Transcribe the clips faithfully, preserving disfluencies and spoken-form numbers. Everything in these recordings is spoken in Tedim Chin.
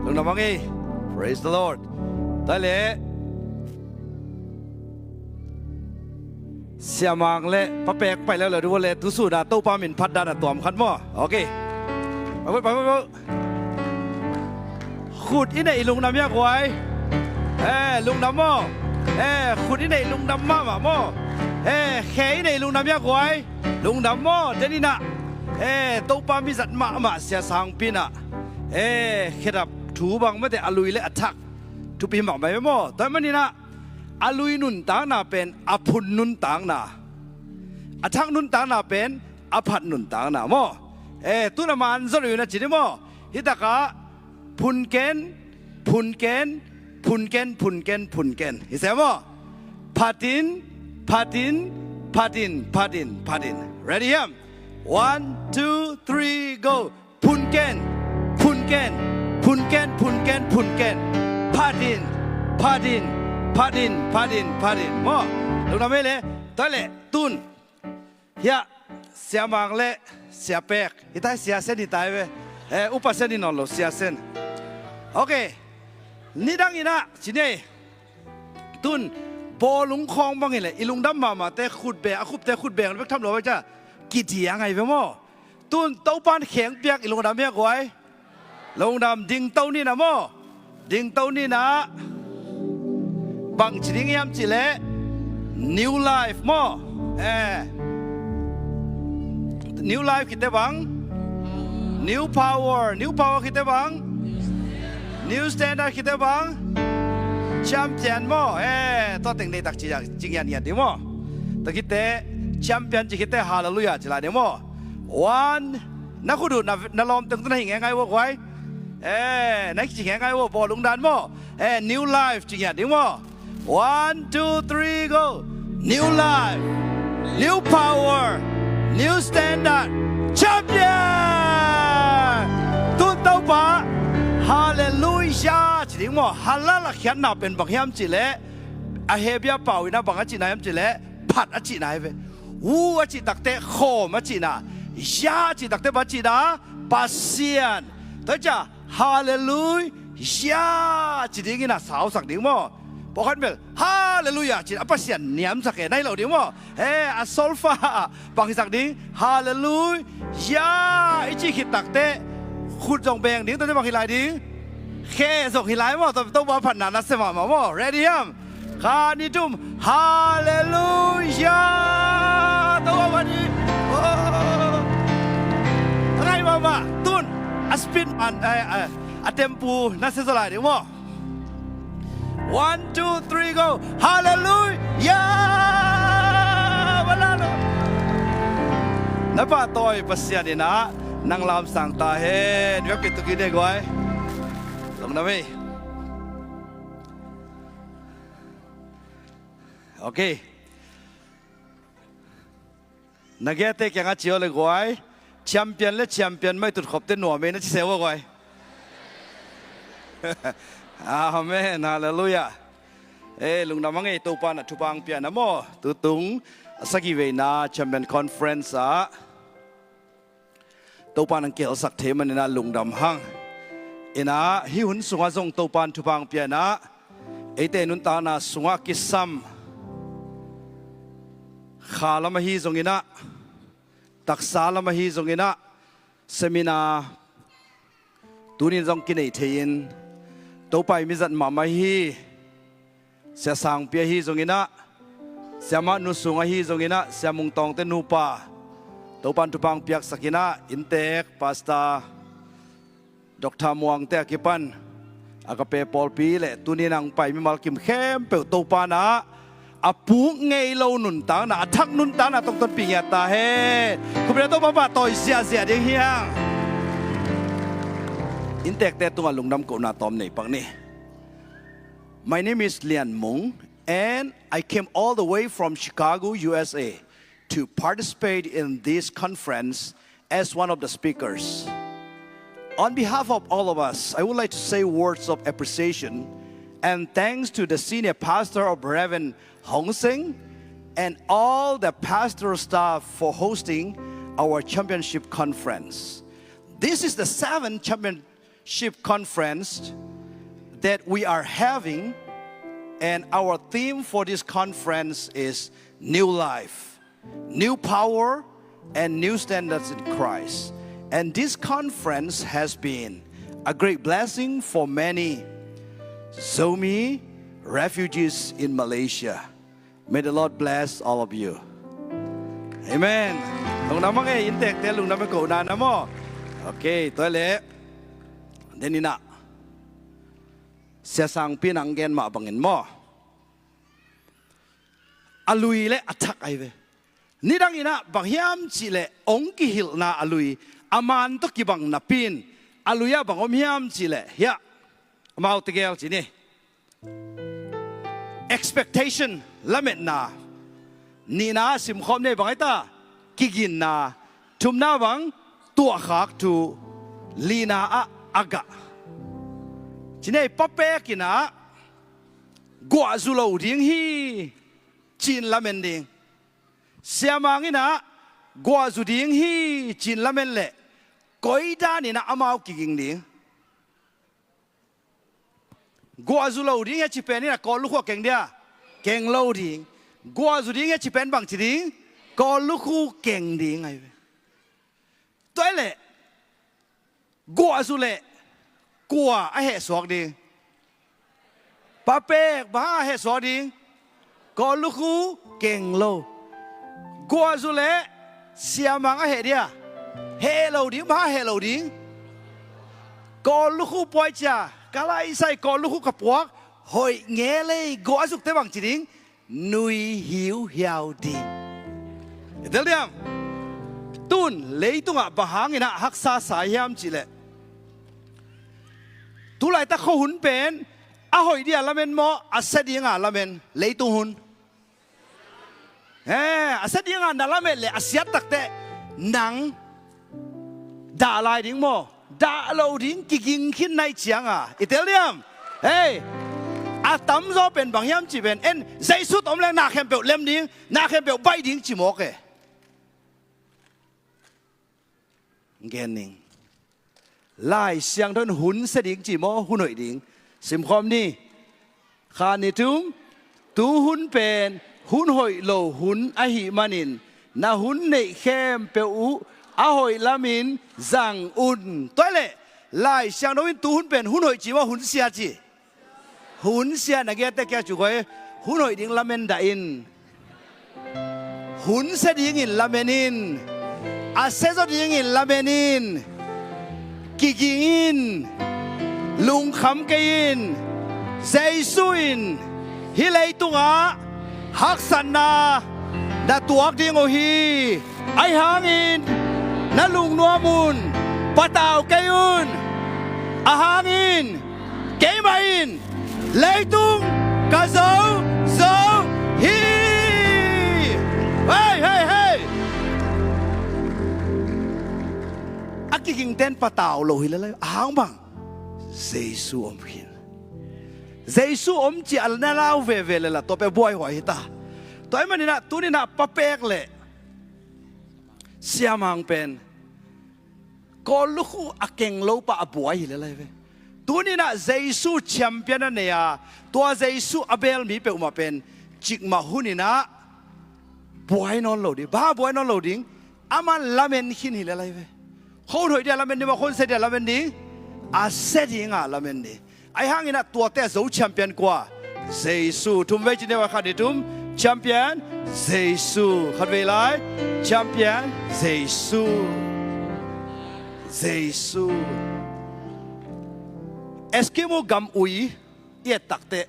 Lungdam hang ei. Praise the Lord. Tua leh Sia Mang le Pa Pek pai leuleu ding uh leh, tu sun ah Topa min phat dan a tuam khat maw. Ok. Pai, pai, pai, pai. Khut i neih lungdam hia guai? Eh, lungdam maw? Eh, khut i neih lungdam mahmah maw? Eh, khe i neih lungdam hia guai? Lungdam maw? Deninah, eh, Topa mizat mahmah Sia Sangpi inah, eh, khedap thu bang mate, a lui le a thak thupi mahmah hi ve maw? Tua maninah a lui nuntakna pen a phun nuntakna, a thak nuntakna pen a phat nuntakna maw? Eh, tun a man zon uh inah ci ding maw? Hitakah phunken, phunken, phunken, phunken, phunken. Hi se maw? Phatin, phatin, phatin, phatin, phatin. Ready, hiam? One, two, three, go. Phunken, phunken, phunken, phunken, phunken. Phatin, phatin, phatin, phatin, phatin. Maw? Lungdam ei le. Tua leh tun hiah Sia Mang le Sia Pek, hita hi Sia Sen hita hi ve. Eh, Upa Sen hi nawn lo, Sia Sen. Ok. Nidang inah ci ni ei. Tun bawlung khawng bang hileh i lungdam mahmahte khut beng, a khupte khut beng bek tham lo bek ca kidiang ahi ve maw? Tun Topan khengpiak i lungdam hia guai? Lungdam. Dingto ninah maw? Dingto ninah bang ci ding hiam cihleh, new life maw? Eh, new life khite bang, new power. New power khite bang, new standard khite bang, champion maw? Eh, tua teng deitak ci, ci ngiatngiat ding maw? Tua khite champion ci khite hallelujah ci lai ding maw? One. Na khut uh, na, na lawm teng tawh na hi ngeingai uh a guai? Eh, na hi ci ngeingai uh a, bawlung dan maw? Eh, new life ci ngiat ding maw? One, two, three, go. New life, new power, new standard, champion. Tun Topa hallelujah ci ding maw? Halal a khiatna pen bang hiam cihleh, a Hebrew pau inah bang a cihna hiam cihleh, phat a cihna hi ve. Wu a cih takteh khawm a cihna, Yah a cih takteh bang a cihna? Pasian. Tua hi ciah hallelujah ci dingin a sausak ding maw? Pawlkhat bel hallelujah ci-in a Pasian niamsak e, na hi lo ding maw? He, a solfa ah bang hisak ding? Hallelujah i cih khit takteh khut zong beng ding, tua teh bang hi lai ding? Khe zong hi lai maw? Tua, Topa phatna nasia mahmah maw? Ready hiam? Khat, nih, thum. Hallelujah. Topa phat hi. Oh. A ngai mahmah. Tun a speed man, eh, eh, a tempo nasia zaw lai ding maw? One, two, three, go. Hallelujah. Bang la lo. Na pahtawi Pasian inah nang lamsang ta hen. Biakpiak tuk in ei guai. Lungdam ei. Ok. Na gete kiangah ci aw le guai. Champion le champion mai tutkhopte nuam ei na ci se aw guai. Amen. Hallelujah. Eh, lungdam hang ei, Topa in a thupha hong pia na maw? Tutung a sagih veina Champion Conference ah Topa in hong kihelsak thei manin ah lungdam hang. Inah hih hun sungah zong Topa in thupha hong pia inah eite nuntakna sungah kisam kha lam ahi zongin ah, taksa lam ahi zongin ah, seminar tunin zong kinei thei-in, Topa i mizat mahmah hi. Sia Sangpi ahi zongin ah, Siamah Nu Sung ahi zongin ah, Sia Mung Tawngte nupa, Topa in thupha hong piaksak inah, inntek Pastor Doctor Muangte a kipan Agape pawlpi le tunin hong pai mimal kim khempeuh Topa in ah a puk ngei lo nuntakna, a thak nuntakna tongtonpih ngiat ta hen. Khut beng le Topa pahtawi ziahziah ding hi hang. Inntekte tungah lungdam kohna tawm nei pak ni. My name is Lian Mung, and I came all the way from Chicago, U S A, to participate in this conference as one of the speakers. On behalf of all of us, I would like to say words of appreciation and thanks to the senior pastor of Reverend Hong Seng and all the pastoral staff for hosting our championship conference. This is the seventh champion Worship Conference that we are having, and our theme for this conference is New Life, New Power, and New Standards in Christ. And this conference has been a great blessing for many Zomi refugees in Malaysia. May the Lord bless all of you. Amen. Lungdam hang e, inntekte lungdam e, kohna na maw? Ok, tua leh den in ah Sia Sangpi in hong gen mah bangin maw, a lui le a thak ahi ve. Nidang in ah bang hiam cih leh hong kihilhna a lui, a man tawh kibang napi in a lui ah bang om hiam cih leh hiah, amau tegel ci ni. Expectation, lametna. Nihna ah simkhawm ni, bang ahi ta? Kiginna. Thumna bang? Tuahkhak thu. Lina ah a gah. Ci ni, papek in ah guahzu lo ding hi ci-in lamen ding. Siamang in ah guahzu ding hi ci-in lamen leh koi dan in ah amau kiging ding? Guahzu lo ding hi a ci pen in ah Kawl lukhu ah keng dia? Keng lo ding. Guahzu ding hi a ci pen bang ci ding? Kawl lukhu keng ding ahi ve. Tua leh guahzu leh kua a hehsuak ding? Papek. Bang hang a hehsuak ding? Kawl lukhu keng lo. Guahzu leh siamang a heh dia? Heh lo ding. Bang hang a heh lo ding? Kawl lukhu puai cia, ka laisai Kawl lukhu ka puak, hoih nge lei, guahzukte bang ci ding? Nui hiuhiau ding. I tel diam? Tun leitungah bang hangin ah haksa sa hiam cih leh, tu laitak khuahun pen a hoih ding a lamen maw, a sia ding a lamen? Leitung hun. Eh, a sia ding a na lamet leh a siat takteh nang dah lai ding maw? Dah lo ding, kiging khin na hih ciangin. I tel diam? Hei, a tamzaw pen bang hiam cih pen, en, Jesu tawh om leng na khempeuh lem ding, na khempeuh baih ding ci mawk e. Gen ning. Lai Siangtho in hun sia ding ci maw, hun hoih ding? Simkhawm ni. Khat, nih, thum. Tu hun pen hun hoih lo hun ahih manin na hun neih khempeuh uh a hoih lamin zang un. Tua leh Lai Siangtho in tu hun pen hun hoih ci maw, hun sia ci? Hun sia. Na genteh kiang ciah koi. Hun hoih ding lamen dah in. Hun sia dingin lamen in. A sia zaw dingin lamen in. Kiging in. Lungkham kei in. Jesu in hih leitungah haksatna na tuak ding uh hi. Ahi hangin na lungnuam un. Patau kei un. Ahi hangin keimah in leitung ka zo zo hi. Hei, hei, hei. A kigingte'n patau lo hi lel lai. A hang bang? Jesu om khin. Jesu om ci a na lau veve lel a, tua pen buaihuai hi ta. Tua ahih manin ah tuni-in ah papek leh siamang pen Kawl lukhu a keng lo pa a buai hi lel lai ve. Tuni-in ah Jesu champion a nei a, tua Jesu a beel mi peuhmah pen cikmah hun-in ah buai nawn lo ding. Bang buai nawn lo ding? Aman lamen khin hi lel lai ve. Khuahun hoih ding a lamen ding maw, khuahun sia ding a lamen ding? A sia ding a lamen ding. Ahi hangin ah tuate a zo champion kua? Jesu. Thum vei ci ni, khat, nih, thum. Champion Jesu. Khat vei lai. Champion Jesu. Jesu. Eskimo gam ui i et takteh,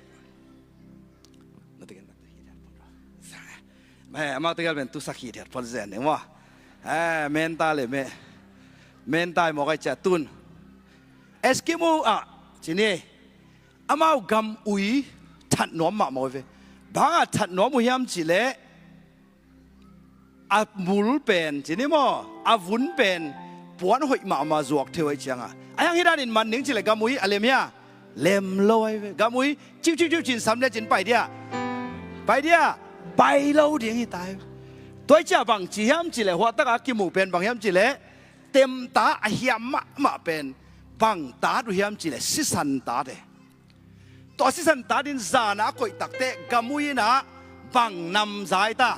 eh, amau tegel pen tusak hithiat phot zen ding maw? Eh, menta le me, menta i mawk ai cia tun. Eskimo ah ci ni, amau gam ui that nuam mahmah uh ve. Bang a that nuam uh hiam cih leh, a mul pen ci ni maw, a vun pen puan hoih mahmah zuak thei uh ahih ciangin. Ahi hang hih danin man ding cih leh gam ui a lem hia? Lem lo ahi ve. Gam ui ciuciuciu cin sam le cin pai dia, pai dia, pai lo ding hi ta hi. Tua ahih ciang bang ci hiam cih leh, huahtak a kimu pen bang hiam cih leh, temta a hiam mahmah pen bang tat uh hiam cih leh sisan tat e. Tua sisan tat in zan ah a koih takteh gam ui in ah bang nam za i ta?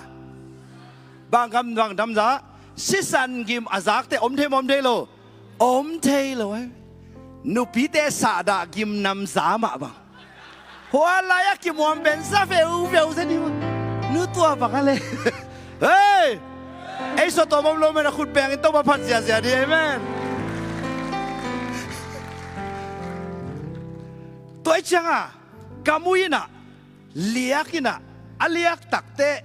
Bang gam, bang nam za? Sisan gim a zakte om thei maw om thei lo? Om thei lo e. Nupite sahdah gim nam za mah bang. Hua lai-ah kimuam pen za veuveu zen hi maw. Nu tua bang a le. Hei! Ei sawtawm om lo men a khut bengin Topa phat ziazia ding. Amen. Tua i ciangah gam ui in ah liak in ah, a liak takteh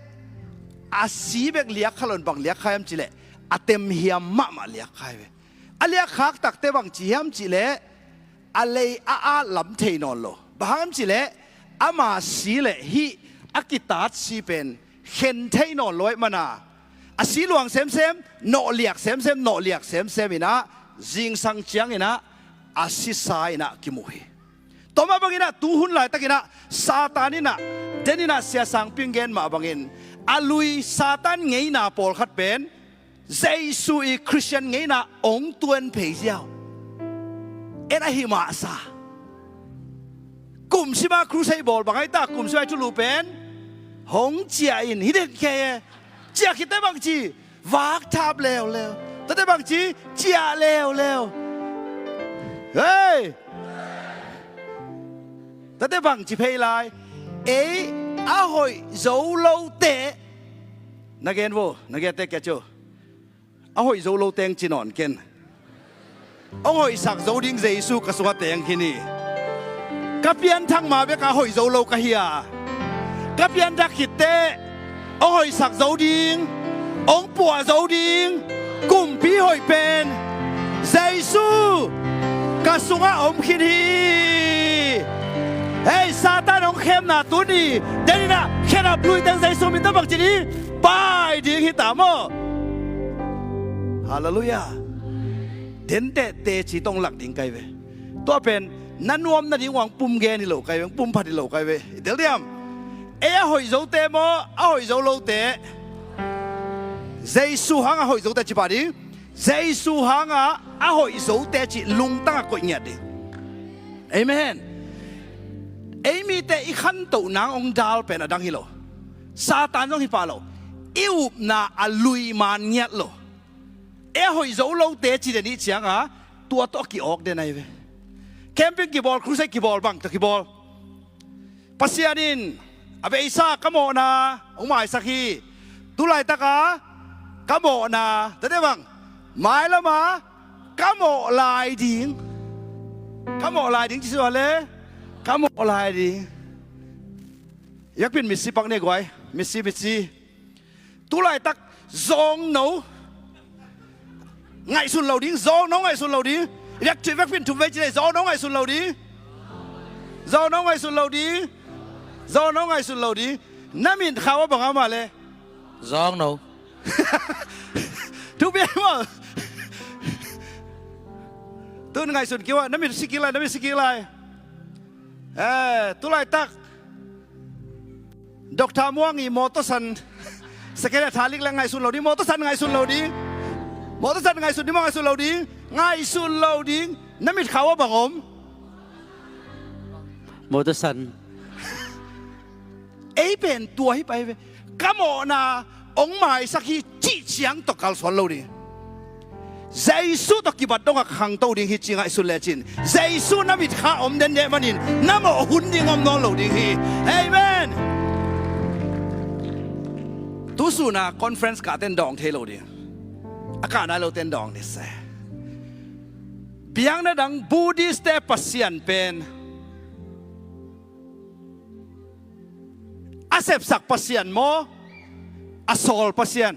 a si bek liak kha lo in bang liak kha hiam cih leh a temhiam mahmah liak kha hi ve. A liak khak takteh bang ci hiam cih leh a lei a at lam thei nawn lo. Bang hang hiam cih leh ama si leh hih a kitat si pen khen thei nawn lo ahih man a, a si luang semsem, nawh liak semsem, nawh liak semsem in ah zingsang ciangin ah a sisa in ah kimu hi. Tua mah bangin ah tuhun laitakin ah Satan in ah, den in ah, Sia Sangpi in gen mah bangin a lui Satan ngeina pawlkhat pen Jesu i Khristian ngeina hong tuan phei ziau. En ahi mahsa. Kumsima crusade bawl bang ahi ta, kumsima i thulu pen hong ciah in, hi den kei e. Ciah khit teh bang ci? Vak thap leuleu. Tate bang ci? Ciah leuleu. Hei! Tate bang ci phei lai? Ei a hoih zo lote. Na gen vo, na gen teh kia cu. A hoih zo lo teng ci nawn ken. Hong hoihsak zo ding Jesu ka sungah teng khin hi. Ka pianthak ma bek a hoih zo lo ka hi a, ka pianthak khit teh hong hoihsak zo ding, hong puah zo ding kumpi hoih pen Jesu ka sungah om khin hi. Hei, Satan hong khemna tuni den in ah khen a lui teng Jesu min tawh bang ci ding? Pai ding hi ta maw? Halleluiah. Denteh teci tawh hong lak ding kai ve. Tua pen na nuam nading uang pum gen hi lo kai ve, pum phat hi lo kai ve. I tel diam? Ei a hoih zote maw, a hoih zo lote? Jesu hangah a hoih zote ci pah ding. Jesu hangah a hoih zote cih lungtangah koih ngiat ding. Amen. Ei mite i khantoh nang hong dal pen a dang hi lo. Satan zong hi pah lo. I upna a lui man ngiat lo. Ei a hoih zo lote ci den i ciangah tua tawh a ki-awk den ahi ve. Camping kibawl, crusade kibawl, bang tawh kibawl? Pasian in a beisa ka mawhna hong maisak hi. Tulaitak a ka mawhna, tate bang, mailam a ka mawh lai ding. Ka mawh lai ding ci sua le, ka mawh lai ding. Yakpin mitsi pak ne guai, mitsi, mitsi. Tulaitak zawngno ngaihsun lo ding, zawngno ngaihsun lo ding. Vek, vekpin thum vei ci le, zawngno ngaihsun lo ding. Zawngno ngaihsun lo ding. Zawngno ngaihsun lo ding. Na mit khau a bang a mah le? Zawngno. Thupi maw? Tun ngaihsun kik a, na mit si kik lai, na mit si kik lai. Eh, tulaitak Doctor Muang i mawtaw san, second hand thalik le ngaihsun lo ding, mawtaw san ngaihsun lo ding. Mawtaw san ngaihsun ding maw, ngaihsun lo ding. Ngaihsun lo ding. Na mit khau a bang om? Mawtaw san. Ei pen tua hi pai ve. Ka mawhna hong maisak hi cih ciang tawh kalsuan lo ding. Jesu tawh kibat dongah khangto ding hi ci ngaihsun lecin, Jesu na mitkha om dendeh manin na mawh hun ding om nawn lo ding hi. Amen. Tusun a conference kah ten dawng thei lo ding. A kah nai lo ten dawng ni se. Biakna dang Buddhist te Pasian pen a sepsak Pasian maw, a sawl Pasian?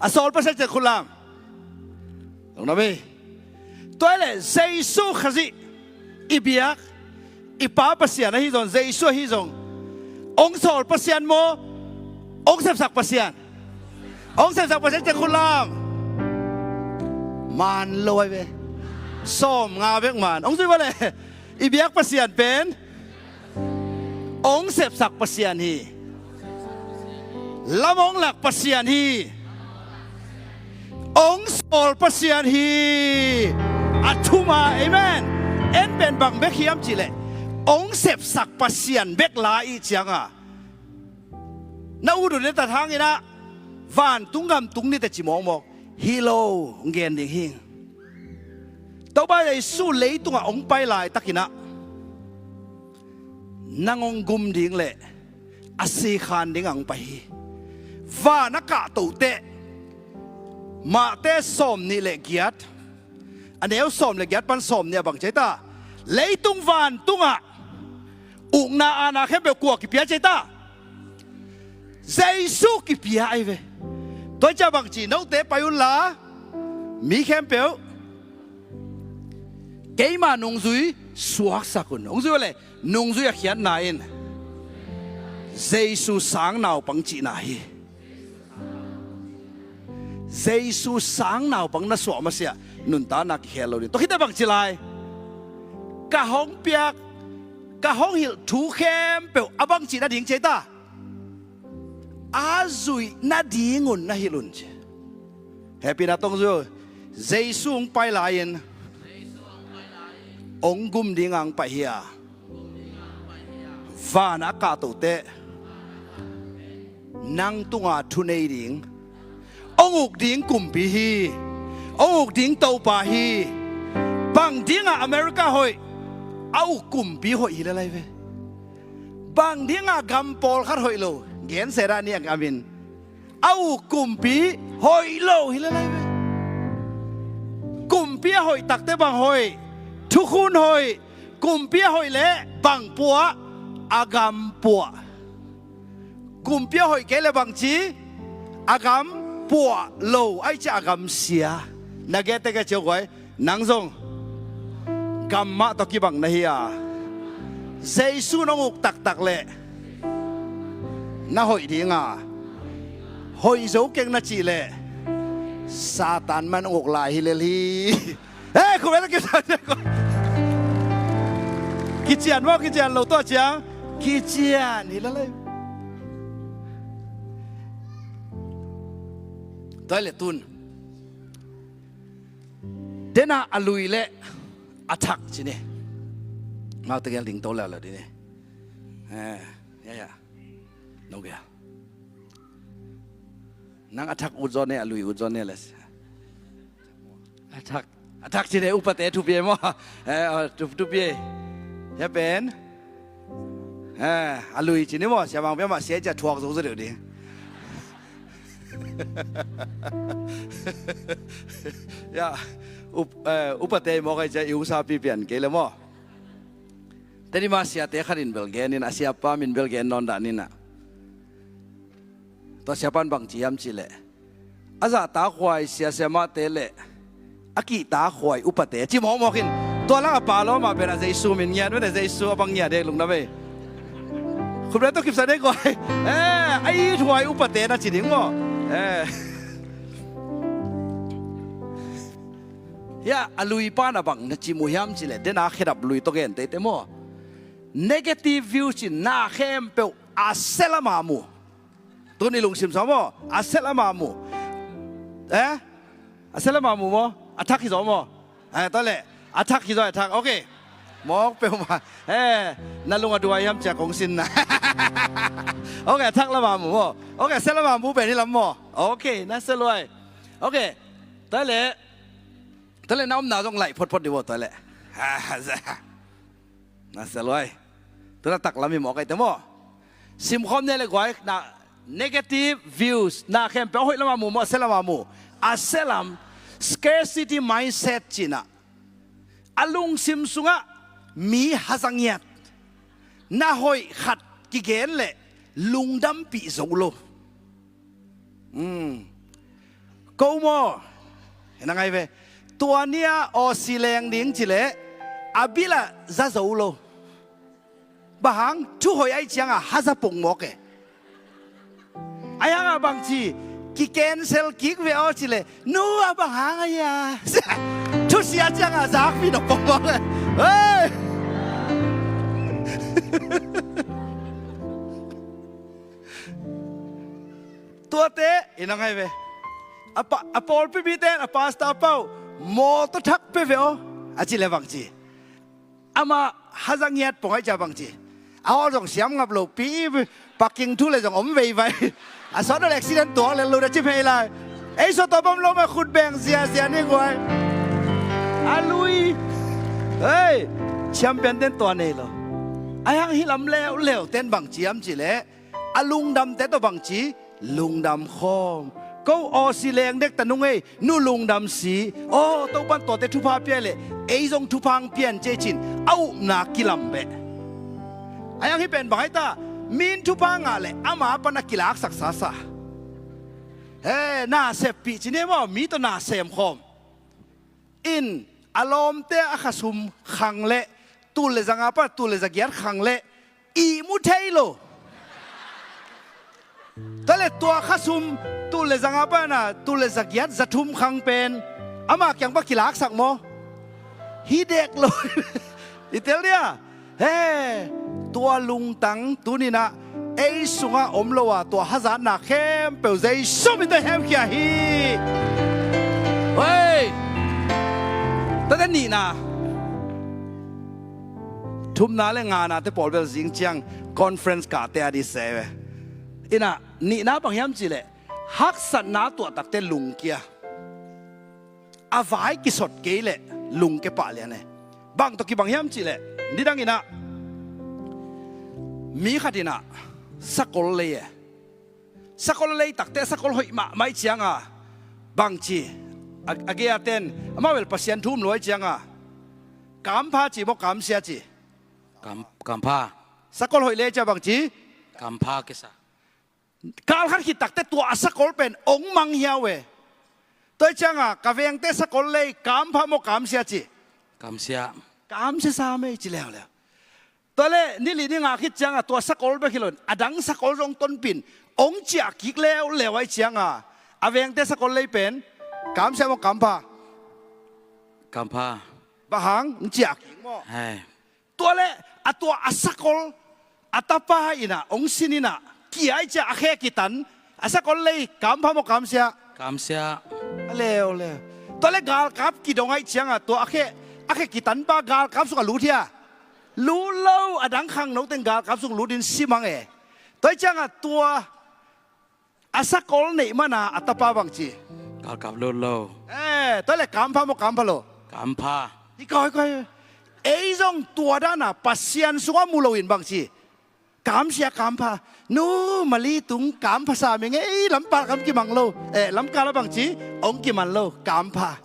A sawl Pasian cih khut lam. Dong na mi. Tua hi leh Jesu Khazih i biak, i Pa Pasian ahi zong, Jesu ahi zong, hong sawl Pasian maw, hong sepsak Pasian? Hong sepsak Pasian cih khut lam. Man lo ai ve. Sawm nga bek man. Hong zui bale. I biak Pasian pen hong sepsak Pasian hi. Lam hong lak Pasian hi. Hong sawl Pasian hi. A thum a, amen. En pen bang bek hiam cihleh, hong sepsak Pasian bek la i hih cianga, na ut uh neta hangin ah vantung gam tung ni teh ci mawkmawk hi lo, hong gen ding hi. Topa Jesu leitungah hong pai laitakin ah nang hong gum ding le a sikhan dingah hong pai hi. Van a kahto teh, Mate sawm nih le giat, a neu sawm le giat pan sawm nih ah bang ci ta? Leitung vantungah ukna aana khempeuh kua kipia ci ta? Jesu kipia ahi ve. Tua hi ciah bang ci? Note pai unla, mi khempeuh keima nungzui suaksak un. Hong zui uh leh, nungzui a khiatna in Jesu sang naupang cihna hi. Jesu sang naupang na suah masiah nuntakna kikhel lo ding. Tua khit teh bang ci lai? Ka hong piak, ka hong hilh thu khempeuh a bang cih nading ci ta? A zuih nadingun na hilh un ci. Hehpihna tawh hong zui un. Jesu hong pai lai-in hong gum dingah hong pai hi a, van a kahto teh nang tunga thu nei ding, hong uk ding kumpi hi. Hong uk ding Topa hi. Bang dingah America hoih? A uk kumpi hoih hi lel ahi ve. Bang dingah gam pawlkhat hoih lo? Gensia dah ni a gam in. A uk kumpi hoih lo hi lel ahi ve. Kumpi a hoih tak teh bang hoih? Thukhun hoih. Kumpi a hoih leh bang pua? A gam pua. Kumpi a hoih kei leh bang ci? A gam pua lo, ahih ciah a gam sia. Na gette ka ci uh guai. Nang zong gam mah tawh kibang na hi a, Jesu in hong uk taktak leh na hoih ding a, hoih zo keng na cih leh Satan mah in hong uk lai hi lel hi. Hei, khum beng tawh kician maw, kician lo tawh ciang kician hi lel hi. Tua hi leh tun, dena a lui le a thak ci ni. Maute gel ding to leuleu ding ni. Eh, ya, ya. No gel. Nang a thak ut zaw ne, a lui ut zaw ne le. A thak, a thak ci ne, upate thupi maw. Eh, oh, thu, thupi. Ya pen. Eh, a lui ci ni maw, sia mang pia mah sia cia thuak zo zo deuh ding. Ya, up, eh, upate maw kai cia i usa pi pian kei le maw. Teni mah siate khat in bel gen in, a siapa min bel gen nawn dah ni na. Tua siapa in bang ci hiam cih leh, a zahtakhuai sia siamahte le a kihtakhuai upate ci mawkmawk in. Tua lak a pa lawm a pen a Jesu min ngiat mete, Jesu a bang ngiat dek lungdam ei. Khut beng tawh kipsak dek guai. Eh, a ithuai upate na ci ding maw. Eh. Ya, a lui pa na bang na ci mu hiam cih leh, dena khedap lui tawh gen teitei maw. Negative view ci na khempeuh a sel a ma mu. Tun i lungsim sua maw, a sel a ma mu. Eh? A sel a ma mu maw? A thak hi zaw maw? Eh, tua leh. A thak hi zaw, a thak. Ok. Mawk peuhmah. Eh, na lung a duai hiam cia kong sin na. Ok, a thak la ma mu maw? Ok, a sel a ma mu pen hi lam maw? Ok, na sel uai. Ok. Tua leh. Tua leh na omna zong laih photphot dih maw tua leh. Na sel uai. Tuna taklam hi mawk ahi te maw. Simkhawm ne le guai na negative views na khempeuh a hoih lama mu maw, a sel lama mu. A sel lam scarcity mindset cihna. A lungsim sungah mi hazangiat. Na hoih khat kigen leh lungdampih zo lo. Ko maw, hi na ngai ve. Tua ni-a Aussie leng ding cileh a bilah za zo lo. Bang hang, thu hoih aih ciangah haza pongmawk e. Aih hangah bangci ki cancel kik ve aw cileh, nu a bang hang aih a thusia ciangah zakpi nop pongmawk e. Hei! Tuate i na ngai ve. A pa, a pawlpi mite in a pastor pau mawtaw thak pe ve aw. A ci le bang ci. Amah haza ngiat pong ai cia bang ci. A hawl zong siam ngap lo pi, parking thu le zong om veivai. A sawt a le accident tuak le lut a ci phei lai. Ei sawt tawh bawm lo mah khut beng ziazia ni guai. A lui. Hei, champion ten tua nei lo. Ai hang hi lam leuleu ten bang ciam ci leh a lungdamte tawh bang ci, lungdam khawm. Ko aw si leng dek ta nung ei, nu lungdam si. Aw, Topan tuate thupha pia leh ei zong thupha ang pian cei cin a upna kilam beh. Ai ang hi pen bang hai ta, min thupha ngah leh ama pan a kilaksak sasa. He, na seppih ci ni maw, mi tawh na sem khawm. In a lawmte a khasum khang leh tul le zanga pan tul le zagiat khang leh ihmu thei lo. Tua le tua khasum tul le zanga pana tul le zagiat zathum khang pen ama kiang pan kilaksak maw? Hi dek lo. I tel dia. He, tua lungtang tuninah ei sungah om lo a tua hazatna khempeuh Jesu min tawh hemkhia hi. Hei. Tate nihna, thumna le nganate pawl bel zing ciang conference kahte a di se ve. Inah nihna bang hiam cihleh haksatna tuahtakte lungkia. A vai kisot kei leh lungke pah lian e. Bang tawh kibang hiam cihleh nidang inah mi khat inah sakol lei e. Sakol lei takte sakol hoih mahmah ih cianga bang ci. A, a gei a ten amah bel Pasian thu um lo ih cianga kampha ci maw kamsia ci? Kam, kampha. Sakol hoih lei cia bang ci? Kampha kisa. Kal khat khit takte tua a sakol pen ong mang hiau e. Tua ih cianga ka vengte sakol lei kampha maw kamsia ci? Kamsia. Kamsia sa mei ci leuleu. Tua le nili ni nga khit cianga tua sakol bek hi lo in a dang sakol zong tonpin ong ciah kik leuleu ai cianga a vengte sakol lei pen kamsia maw kampha? Kampha. Bang hang ong ciah kik maw? Hai. Tua le a tua a sakol a tapa inah ong sin inah kia ih ciah a khe kitan a sakol lei kampha maw kamsia? Kamsia. A leuleu. Tua le galkap kidong ai cianga tua a khe, a khe kitanpa galkap sungah lut hia? Lut lo. A dang khangno teng galkap sung lutin si mang e. Tua ih cianga tua a sakol neih mana a tapa bang ci? Galkap lut lo. Eh, tua le kampha maw kampha lo? Kampha. Hi kawikawi. Ei zong tua dana Pasian sungah mu loin bang ci? Kamsia kampha. Nu mali tung kampha sa ming ei lampal kam kimang lo. Eh, lamkal a bang ci? Ong kiman lo. Kampha.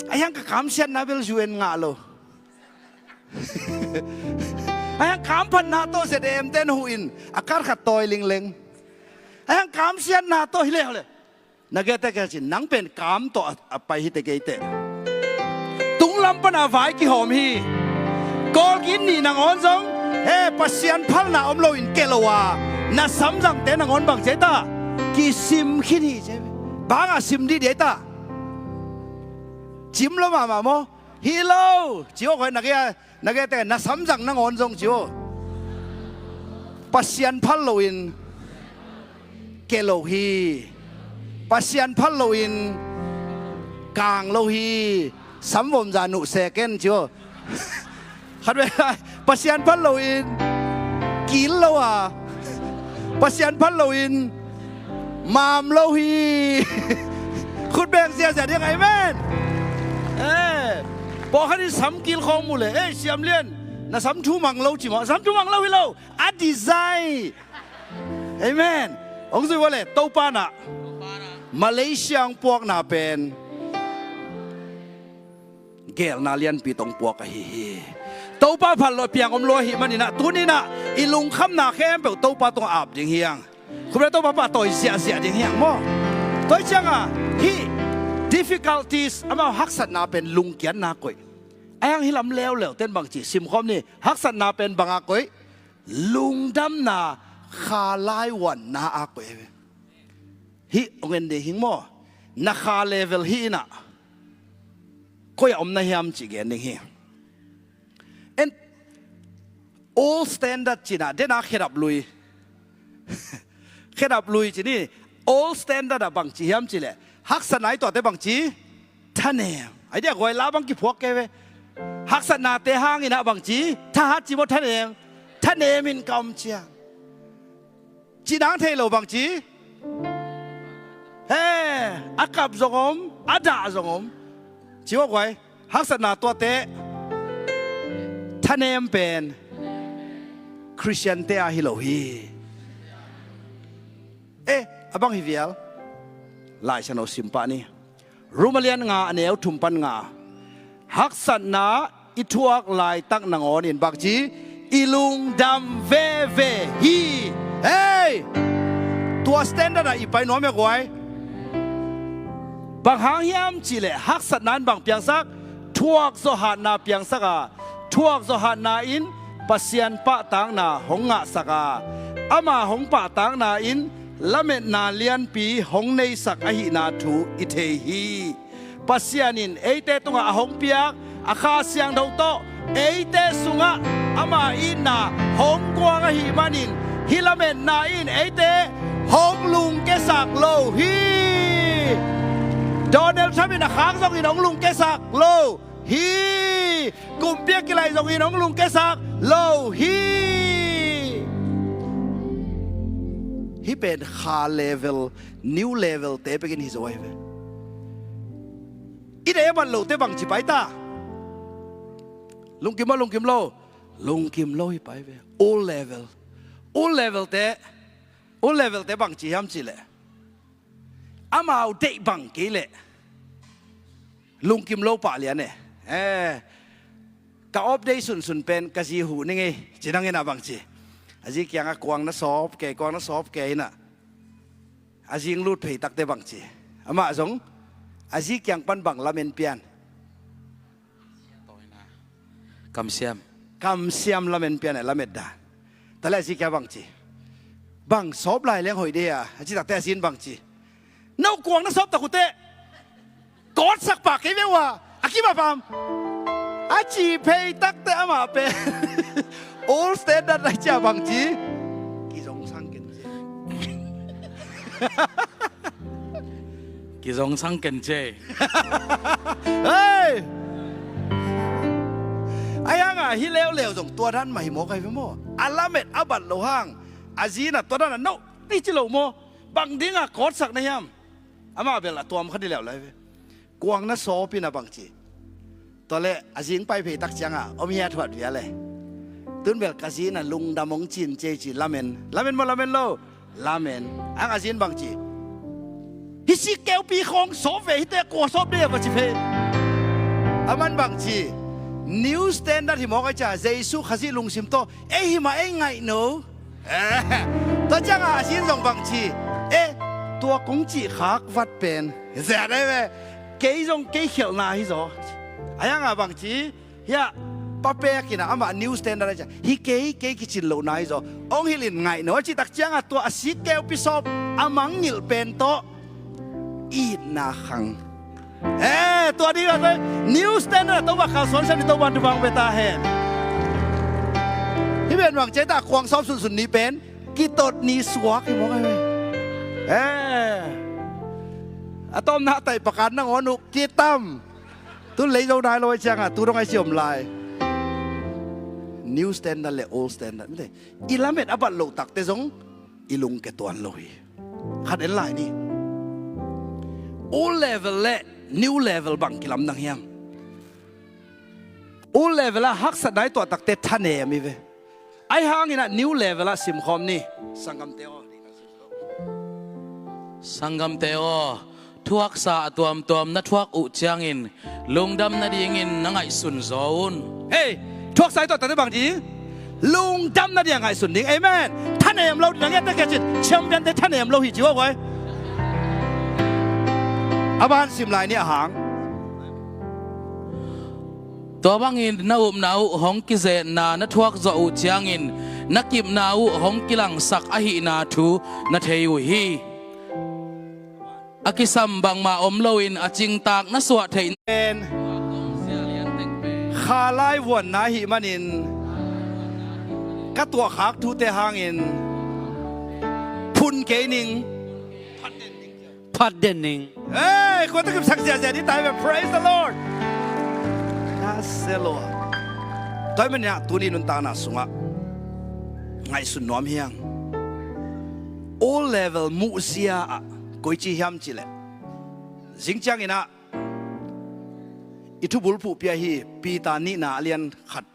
Ai hang ka kamsiatna bel U N ngah lo. Ai hang kamphatna tawh Z M ten huhin a kar khat tawi lingleng. Ai hang kamsiatna tawh hi le hole. Na gete ke cin nang pen kam tawh a, a pai hi te gei te. Tunglam pana vai kihawm hi. Kawlgin nih nangawn zong he Pasian phalna om loin ke lo a na samzangte nangawn bang cia ta kisim khin hi cia. Banga sim dih dia ta. Cim lo mahmah maw? Hi lo. Ci aw koi na gei a, na gei te na samzang nangawn zong ci aw. Pasian phal loin ke lo hi. Pasian phal loin kang lo hi. Samvom za nuh seken ci aw. Khat ve Pasian phal loin kil lo a Pasian phal loin mam lo hi. Khut beng ziazia ding amen. Eh, pawlkhat in samkil khawng mu le ei siamlian na sam thu mang lo ci maw? Sam thu mang lo hi lo. A design. Amen. Hong zui vua le Topa nah Malaysia hong puakna pen gelna lianpi tong puak ahi hi. Topa phal lo piang om lo ahi maninah tuninah i lungkhamna khempeuh Topa tungah ap ding hiang. Khumre Topa pa tawi ziahziah ding hiang maw? Tawi cianga hih difficulties amau haksatna pen lungkiatna koih. Ai hang hi lam leuleu ten bang ci simkhawm ni. Haksatna pen banga koih? Lungdamna kha laiwanna a koih. Hih ong en ding hing maw? Na kha level hih inah koi a om na hiam cih gen ding hi. En old standard cinah dena khedap lui. Khedap lui cini old standard ah bang ci hiam cileh haksa nai tuate bang ci thanem. Ai dia guai, la bang kiphuak kei ve. Haksatnate hangin ah bangci, thahat ci maw, thanem? Thanem in ka om ciang. Ci nang thei lo bangci. He, a kap zong om, a dah zong om. Ci maw guai, haksatna tuate thanem pen Khristiante a hi lo hi. Eh, a bang hi vial. Laisiangtho sim pah ni. Rom a lian nga, a neu thum pan nga. Haksatna i thuak laitak nangawnin bangci, i lungdam veve hi. Hei! Tua standard ah i pai nuam e guai. Bang hang hiam cihleh haksatna in bang piangsak? Thuakzawh hatna piangsak a, thuakzawh hatna in Pasian pahtakna hong ngahsak a, ama hong pahtakna in lametna lianpi hong neisak ahihna thu i thei hi. Pasian in eite tungah a hong piak a Kha Siangtho tawh eite sungah ama itna hong kuang ahih manin, hih lametna in eite hong lungkiasak lo hi. Donald Trump in a khak zongin hong lungkiasak lo hi. Kumpi a kilaih zongin hong lungkiasak lo hi. Hih pen kha level, new level te pekin hi zo ahi ve. I deih a bat lote bangci pai ta? Lungkim maw, lungkim lo? Lungkim lo hi pai ve. Old level. Old level te, old level te bangci hiam cihleh, amau deih bang kei leh lungkim lo pah lian e. Eh, ka off day sunsun pen ka zi huh ning ei, ci nang inah bangci. A zi kiangah kuang na sawp kei, kuang na sawp kei inah. A zing lut phei takte bangci. Amah zong a zi kiang pan bang lamen pian? Kamsiam. Kamsiam lamen pian e, lamet dan. Tua leh a zi kiang bangci. Bang sawp lai leng hoih de a, a ci takte a zin bangci. No kuang na sawp tak uh teh. Kawtsak pah kei ve uh a, a kim a pam. A ci phei takte amah pen old standard lai cia bangci. Kizong sang ken ci. Kizong sang ken ci. Hei! Ai hang a hi leuleu zong tua dan mah hi maw, kai ve maw? A lamet a bat lo hang a zin a tua dan a no ti ci lo maw? Bang ding a kawtsak na hiam? Amah bel a tuam kha di leuleu ve. Kuang na sawp inah bangci. Tua leh a zing pai phei tak ciangah om hiat huat vial e. Tun bel ka zin a lungdam hong cin cei ci, lamen. Lamen maw, lamen lo? Lamen. Ang a zin bangci. Hih sik keupi khawng sawp ve, hihte kua sawp de a va ci phei. Aman bangci. New standard hi mawk a cia, Jesu Khazih lungsim tawh ei hi mah ei ngaih no. Eh, tua ciangah a zin zong bangci. Eh, tua kong cih khak vat pen. Zia dai ve. Kei zong kei khialhna hi zaw. A hiangah bangci. Hiah, pa pek inah amah new standard a cia. Hi kei, kei kicin lohna hi zaw. Ong hilh in ngaih no a cih tak ciangah tua a sik keupi sawp a mangngilh pen tawh itna khang. Eh, tua ding a tua new standard a Topa kalsuan siam ni, Topa thupha hong pia ta hen. Hih pen bang ci ta, kuang sawp sunsun ni pen kitot ni suak hi mawk ahi ve. Eh. A tawmna taih pakan nangawn uh kitam. Tun lei zo nai lo ahi ciangah tu dong ahi ci om lai. New standard le old standard. I lamet a bat loh takte zong i lungke tuan lo hi. Khat en lai ni. Old level le new level bang kilamdang hiam? Old level ah haksatna i tuah takte thanem hi ve. Ahi hangin ah new level ah simkhawm ni. Sanggamte aw. Sanggamte aw, thuaksa a tuamtuam na thuak uh ciangin lungdam nadingin na ngaihsun zaw un. Hei, thuaksa i tuah takte bang ding? Lungdam nading a ngaihsun ding. Amen. Thanem lo ding, na ngiatte kiang cin, champion-te thanem lo hi ci uh a guai. A ban sim lai ni a hang. Tua bangin na upna uh hong kizetna na thuak zawh uh ciangin na kipna uh hong kilangsak ahihna thu na thei uh hi. A kisam bangmah om loin a cingtak na suah theih pen kha lai vuanna ahih manin ka tuahkhak thute hangin phun kei ning. Phat den ning. Hey, kua tawh kipsak ziahziah ding ta hi ve. Praise the Lord. Selah. Tua ahih manin ah tuni nuntakna sungah ngaihsun nuam hi hang. O level muhzia ah koici hiam cih leh, zing ciangin ah i thubulphuh pia hi, Peter nihna a lian khat,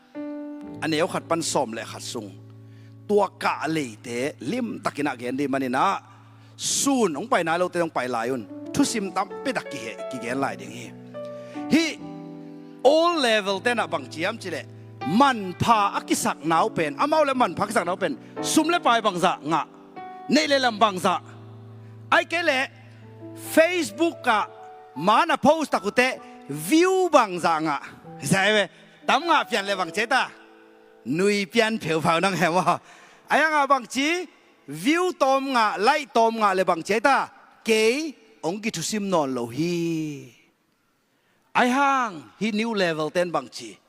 a neu khat pan sawm le khat sung. Tua kah leite limtakin ah gen ding manin ah, sun hong pai nai lote hong pai lai un. Thusim tampi tak kihe, kigen lai ding hi. Hih O level te in ah bang ci hiam cih leh, manpha a kisakna uh pen, amau le manpha a kisakna uh pen, sum le pai bangzah ngah, neih le lam bangzah, ahih kei leh Facebook ah man a post tak uh teh view bangzah ngah. Zai ve, tam ngah pian le bang ci ei ta? Nui pian pheuphau nang hi maw. Ahih hang ah bang ci, view tawm ngah, like tawm ngah le bang ci ei ta? Kei hong kithusim nawn lo hi. Ahih hang hih new level ten bang ci,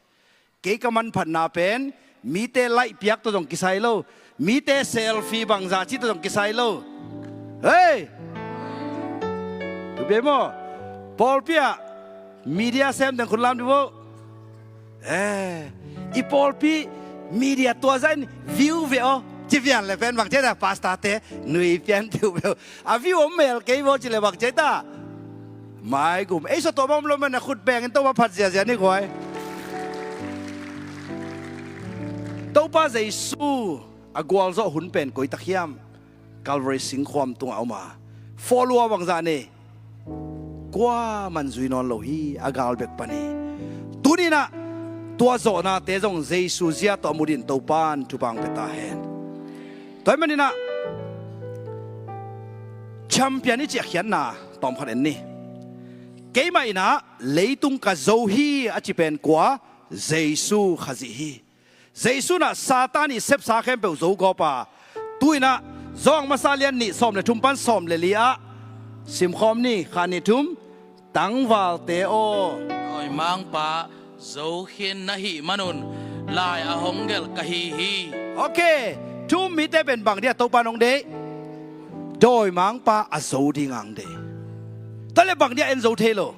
kei ka manphatna pen mite like piak tawh zong kisai lo, mite selfie bangzah cih tawh zong kisai lo. Hei! Tua pen maw, pawlpi ah media sem teng khut lam dih vo. Eh, i pawlpi media tua zah in view ve aw ci pian le pen bang ci ei ta? Pastor te nui pian pheupheu. A view om mel kei vo ci le bang ci ei ta? Maigum. Ei sawt tua bang om lo manin ah khut bengin Topa phat ziazia ni guai. Topa Jesu a gualzawh hun pen koi tak hiam? Calvary singkhuam tungah om a, follower bangzah nei, kuaman zui nawn lo hi, a gal bek pan hi. Tuni in ah tua zawhnate zong Jesu zia tawh a mu dingin Topa'n thupha hong pia ta hen. Tua ahih manin ah champion i cih a khiatna tawmkhat en ni. Keimah in ah leitung ka zo hi a ci pen kua? Jesu Khazih hi. Jesu in ah Satan ii sepsa khempeuh zo gawp a, tu-in ah Johan masa lian nih sawm le thum pan sawm le li ah simkhawm ni, khat nih thum. Tangvalte aw, dawimangpa zo khin na hih manun lai a hong gelh ka hi hi. Ok, thu-um mite pen bang dia Topa in hong deih? Dawimangpa a zo ding a hong deih. Tua leh bang dia en zo thei lo?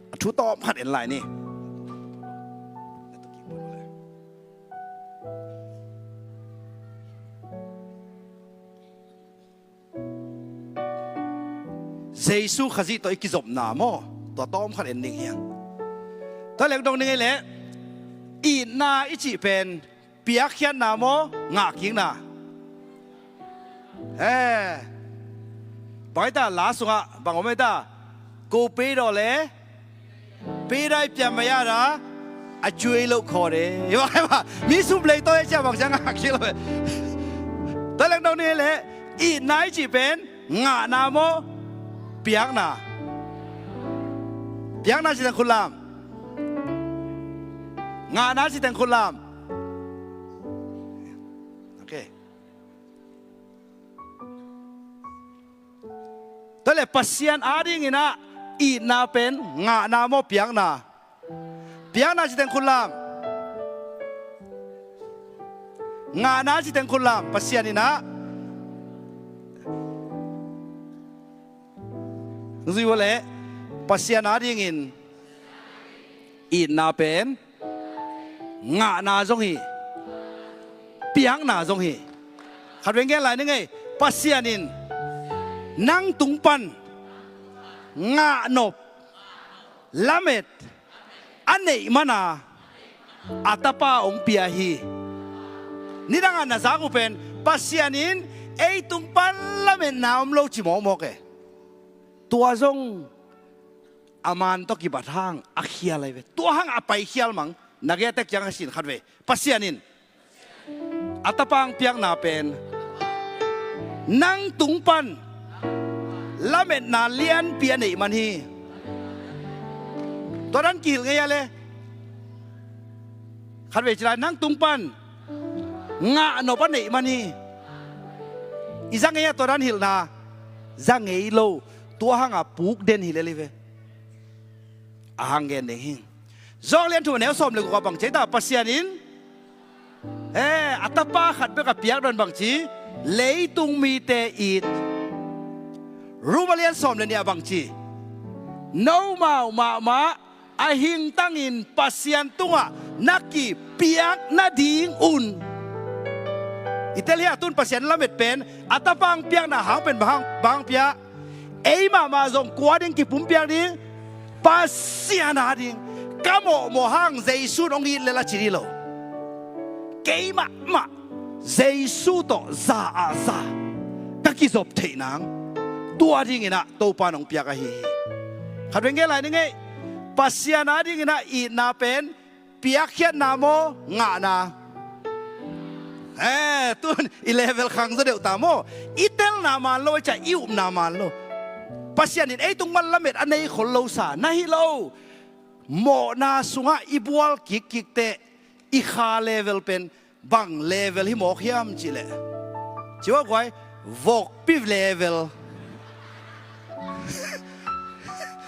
A thu tawmkhat en lai ni. Jesu Khazih tawh i kizopna maw, tua tawmkhat en ding hi hang. Tua leh dong ding ei leh, itna i cih pen piakkhiatna maw, ngahkikna? Eh, bang ei ta, la sungah bang om ei ta? Ko pei daw le pei dai pian maya da, a cuai lo khaw de. Mi sum lei taw ei cia bang cia ngah kik lo. Tua leng dong ni leh, itna i cih pen ngahna maw, piakna? Piakna ci teng khut lam. Ngahna ci teng khut lam. Ok. Tua leh Pasian adingin ah itna pen ngahna maw, piakna? Piakna ci teng khut lam. Ngahna ci teng khut lam. Pasian in ah, zui ua leh, Pasian adingin itna pen ngahna zong hi, piakna zong hi. Khat vei gen lai ni ngei. Pasian in nang tung pan ngahnop lamet a neih man a, a Tapa hong pia hi. Nidang a na zak uh pen Pasian in ei tung pan lametna om lo ci mawkmawk e. Tua zong a man tawh kibat hang a khial ahi ve. Tua hang a paikhial mang. Na gei a tek ciang a sin khat vei. Pasian in a Tapa hong piakna pen nang tung pan lametna lianpi a neih man hi. Tua dan kihilh ngei a leh, khat vei ci lai, nang tung pan ngahnop a neih man hi. I za ngei a tua dan hilhna? Za ngei lo. Tua hang a puk den hi lel hi ve. A hang gen ding hi. Johan lian thum a neu sawm le guk ah bang ci ei ta? Pasian in, eh, a Tapa khat bek a piak dan bang ci? Leitung mite it. Rom a lian sawm le nih ah bang ci? Nomau mahmah a hingtangin Pasian tungah na kipiak nadingun. I tel hia, tun Pasian lamet pen a Tapa hong piakna hang pen bang hang, bang hong piak? Ei mahmah zong kua ding kipumpiak ding? Pasian ading. Ka mawhmawh hang Jesu in hong it lel a ci dih lo. Kei mahmah Jesu tawh za ah za ka kizop theih nang, tua dingin ah Topa in hong piak ahi hi. Khat veng gen lai ning ei. Pasian adingin ah itna pen piakkhiatna maw, ngahna? Eh, tun i level khang zaw deuh ta maw? I telna man lo, i ciah i upna man lo. Pasian in ei tung mah lamet a nei khol lo sa na hi lo. Mawhna sungah i bual kikkik teh i kha level pen bang level hi mawk hiam cih leh, ci ua guai, vokpi level.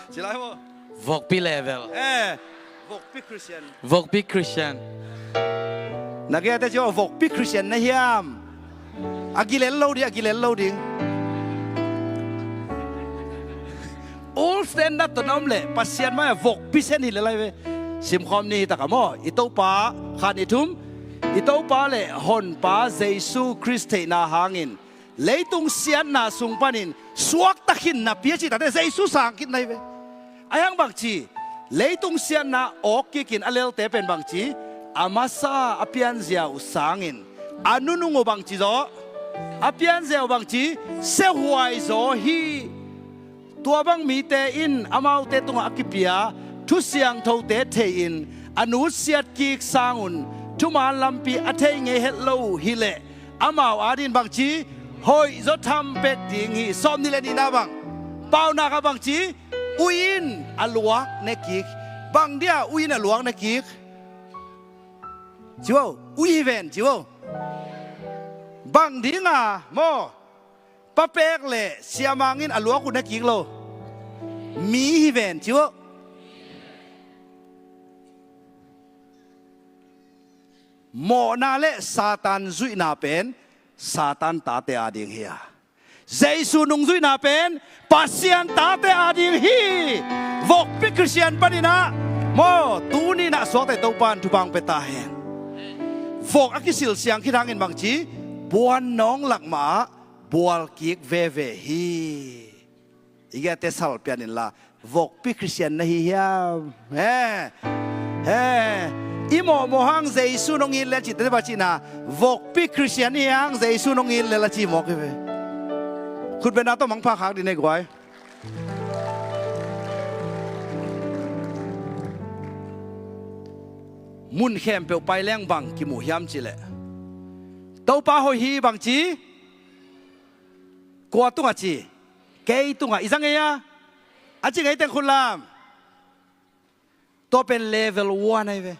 Ci lai maw? Vokpi level. Eh, vokpi Christian. Vokpi Christian. Na gei a te ci ua, vokpi Christian na hiam? A gilel lo ding, a gilel lo ding. Old standard tawh na om leh Pasian mai-ah vokpi sen hi lel lai ve. Simkhawm ni hi tak a maw? I Topa, khat ni thum, i Topa le Honpa Jesu Khrist theihna hangin leitung siatna sung panin suakta khin napi a cih tak teh Jesu sang khin na hi ve. Ahi hang bangci, leitung siatna awk kikin a lelte pen bangci, a masa a pianzia uh sangin a nunung uh bangci zaw, a pianzia uh bangci, siahuai zaw hi. Tua bang mite in amaute tungah a kipia thu siangthote thei-in a nutsiat kik sangun thuman lampi a thei ngei het lo uh hi leh, amau adin bangci, hoih zaw tham pek ding hi. Sawm nih le nihna bang, paunak ah bangci, ui in a luak ne kik. Bang dia ui in a luak ne kik? Ci ua, ui hi ven, ci ua. Bang dinga maw? Papek le siamang in a luak uh ne kik lo. Mi hi ven, ci ua. Mawhna le Satan zuihna pen Satan tate ading hi a, Jesu nungzuihna pen Pasian tate ading hi. Vokpi Christian panin ah maw, tuni in ah suakta Topa in thupha hong pia ta hen. Vok a kisil siang khit hangin bangci, puannawng lak mah ah bual kik veve hi. I gei a te sal pian inla, vokpi Christian na hi hiam? He, he. I mawhmawh hang Jesu in hong it lel cih teh bang cihna, vokpi Christian i hi hang Jesu in hong it lel a ci mawk hi ve. Khutbetna tawh mangpha khak dih ni ei guai. Mun khempeuh pai leng bang kimu hiam cih leh, Topa hoih hi bangci, kua tungah ci? Kei tungah. I za ngei a? A ci ngei teng khut lam. Tua pen level one ahi ve.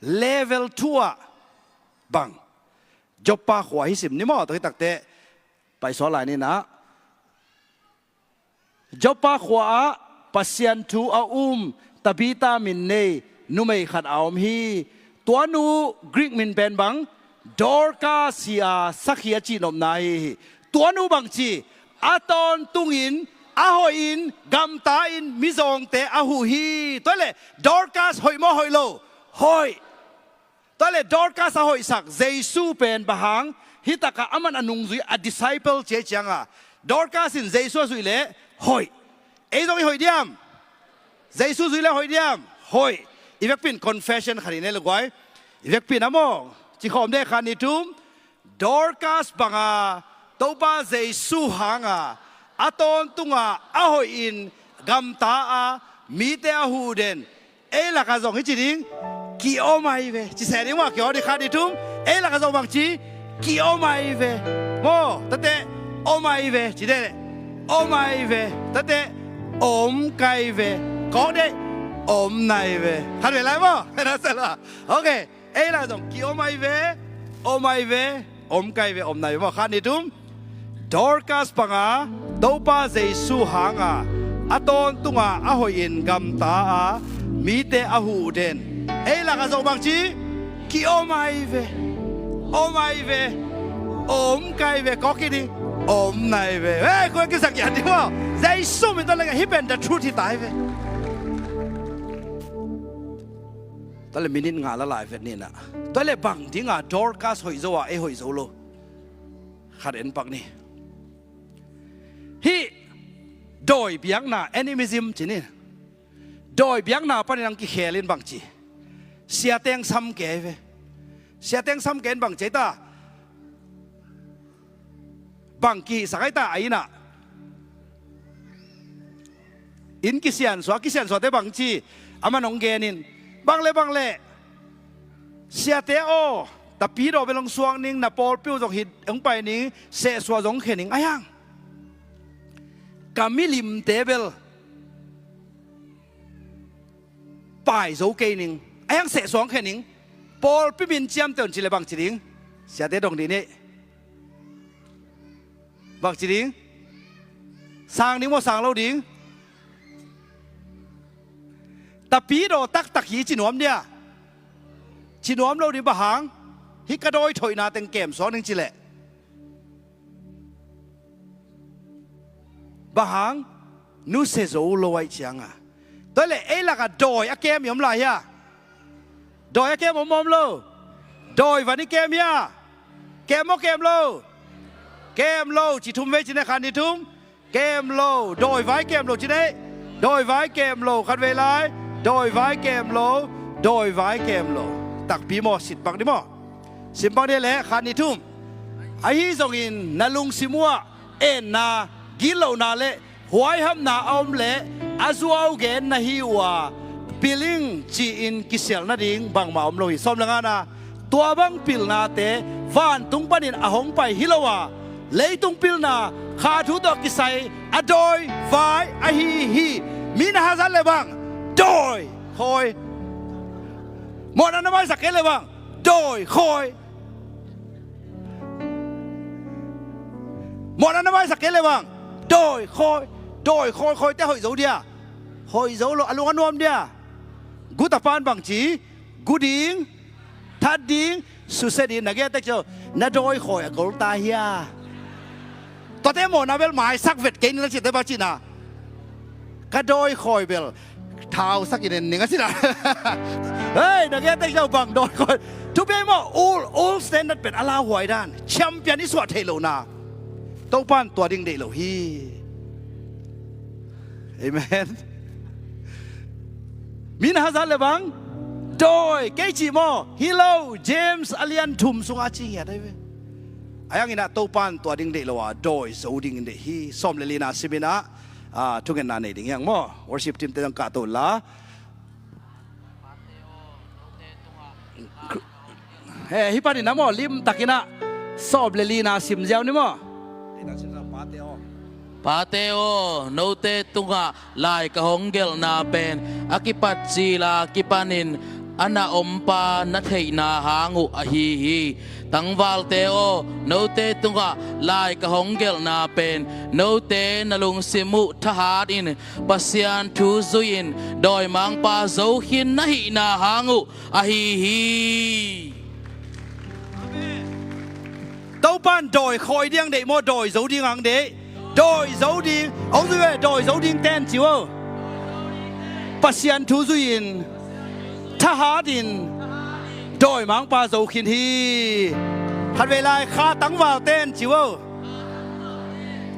Level two ah bang? Joppa khua hi sim ni maw, tua hi tak teh. Paisuak lai ni in ah. Joppa khua ah Pasian thu a um Tabita min nei numei khat a om hi. Tua nu Greek min pen bang? Dorcas hi a, sakhi a cihnopna hi hi. Tua nu bangci, a tawntungin, a hoihin, gamta-in mizawngte a huh hi. Tua hi leh Dorcas hoih maw hoih lo? Hoih. Tua hi leh Dorcas a hoihsak Jesu pen bang hang? Hi takah aman a nungzui, a disciple ci ahih ciangah, Dorcas in Jesu a zuih leh hoih. Ei zong i hoih diam? Jesu zuih leh hoih diam? Hoih. I vekpi in confession khat i nei leh guai. I vekpi in a maw, ci khawm deh, khat ni thum. Dorcas banga Topa Jesu hanga a tawntunga a hoihin gamta a mite a huh den, ei lakah zong hih ci ding, ki-om ahi ve. Ci se ding maw, ki-om ding, khat ni thum. Ei lakah zong bangci, ki-om ahi ve. Maw, tate, om ahi ve. Ci deh leh, om ahi ve. Tate, om kai ve. Kawk deh, om nai ve. Khat ve lai maw. Na sa la. Ok. Ei lakah zong ki-om ahi ve, om ahi ve, om kai ve, om nai ve maw. Khat ni thum. Dorcas banga Topa Jesu hanga a tawntunga a hoihin gamta a mite a huh den, ei lakah zong bangci, ki-om ahi ve, om ahi ve, om kai ve, kawk kik ding, om nai ve. Hei, kua kisak ya ding maw. Jesu min tawh leng hih pen the truth hi ta hi ve. Tua le minit nga la lai vet ni na. Tua le bang dinga Dorcas hoih zo a ei hoih zo lo? Khat en pak ni. Hih dawi biakna, animism ci ni. Dawi biakna panin ang kikhel in bang ci? Siateng sam kei ve. Siateng sam kei in bang ci ta? Bang kihihsak ai ta a inn ah? Inn kisiansuah, kisiansuahte bang ci? Aman hong genin, bang le bang le, siate aw, tapidaw bel hong suak ning, na pawlpi uh zong hih hong pai ning, sehsuah zong hong khia ning, a hiang. Ka milimte bel pai zo kei ning, a hiang, sehsuah hong khia ning. Pawlpi min ciamteh un ci le bang ci ding? Siate dong dih ni. Bang ci ding? Sang ding maw, sang lo ding? Tapidaw taktak hi ci nuam dia? Ci nuam lo ding, bang hang? Hih ka dawi thoihna teng kem suak ning ci leh. Bang hang? Nusia zo lo ahih cianga. Tua le ei lakah dawi a kem i om lai hia? Dawi a kem om om lo? Dawi van i kem hia? Kem maw kem lo? Kem lo ci thum vei ci ne, khat ni thum. Kem lo. Dawi vai kem lo ci ne. Dawi vai kem lo, khat vei lai. Dawi vai kem lo. Dawi vai kem lo. Takpi maw, sit pak ni maw. Sim pak ni le, khat ni thum. Ahi zongin na lungsim uh ah enna, gitlohna le huaihamna a om leh a zuau gen na hi uh a, pil ing ci-in kisialh nading bangmah om lo hi. Sawm le ngana, tua bang pilnate vantung panin a hong pai hi lo a, leitung pilna kha thu tawh kisai a dawi vai ahi hi. Mi na hazat le bang, dawi khawi. Mawhna na maisak kei le bang, dawi khawi. Mawhna na maisak kei le bang, dawi khawi. Dawi khawi, khawite hoih zo dia? Hoih zo lo. A lung a nuam dia? Gu tapan bang ci? Gu ding, that ding, susia ding. Na gei a tek ciau, na dawi khawi a gol ta hia? Tuate mawhna bel maisak vet kei ni la cite bang cina. Ka dawi khawi bel thausak in en ning a cina. Hei, na gei a tek ciau, bang dawi khawi? Thupi maw, old, old standard pen a lauhuai dan. Champion i suah theih lohna. Topan tua ding deih lo hi. Amen. Mi na hazat le bang, dawi kei ci maw? Hi lo, James a lian thum sungah ci ngiat ahi ve. A hiangin ah Topan tua ding deih lo a, dawi zo dingin deih hi. Sawm le lina simin ah, ah, thungetna nei ding hiang maw? Worship team te zong kahto la. He, hih panin ah maw, limtakin ah sawm le lina sim ziau ni maw. Pate aw, note tungah lai ka hong gelhna pen a kipat cila kipanin a na ompa na theihna hang uh ahi hi. Tangvalte aw, note tungah lai ka hong gelhna pen note na lungsim uh thahatin Pasian thu zuiin dawimangpa zo khin na hihna hang uh ahi hi. Topan dawi khawi ding ang deih maw, dawi zo ding ang deih? Dawi zo ding. Hong zui ve, dawi zo ding ten ci uh aw. Pasian thu zuiin thahatin dawimangpa zo khin hi. Khat vei lai, kha tangval ten ci uh aw.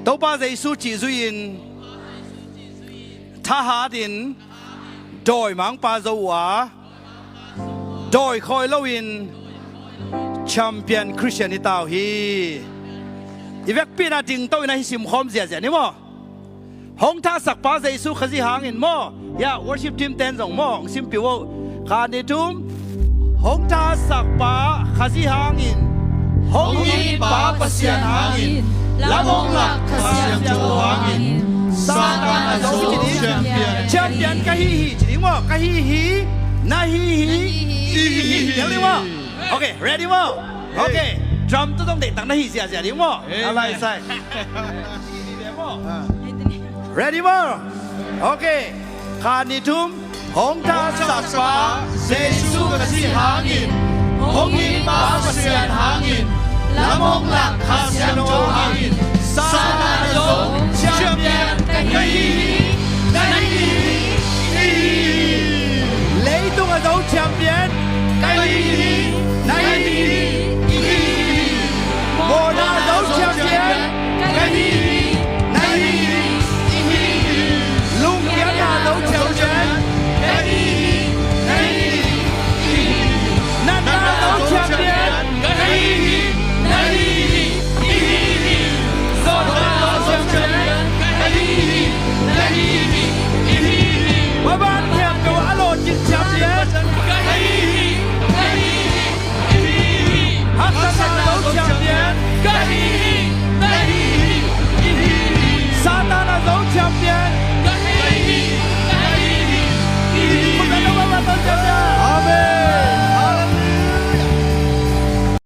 Topa Jesu cih zuiin thahatin dawimangpa zo uh a, dawi khawi loin champion Christian hi ta uh hi. I vekpi in ah dingto in ah hih simkhawm ziahziah ni maw. Hong thasakpa Jesu Khazih hangin maw. Ya, worship team ten zong maw, hong simpih uh aw. Khat ni thum. Hong thasakpa Khazih hangin, hong itpa Pasian hangin, lam hong lak Kha Siangtho hangin, Satan a zo champion, champion ka hi hi ci ding maw? Ka hi hi. Na hi hi. I hi hi. Tel ding maw? Okay, ready maw? Okay. Drum tu zong deihtak na hi ziahziah ding maw? Amen. A lai sai. Ready maw? Okay. Khat ni thum. Hong thasakpa Jesu Khazih hangin, hong itpa Pasian hangin, lam hong lak Kha Siangtho hangin, Satan a zo champion ka hi hi.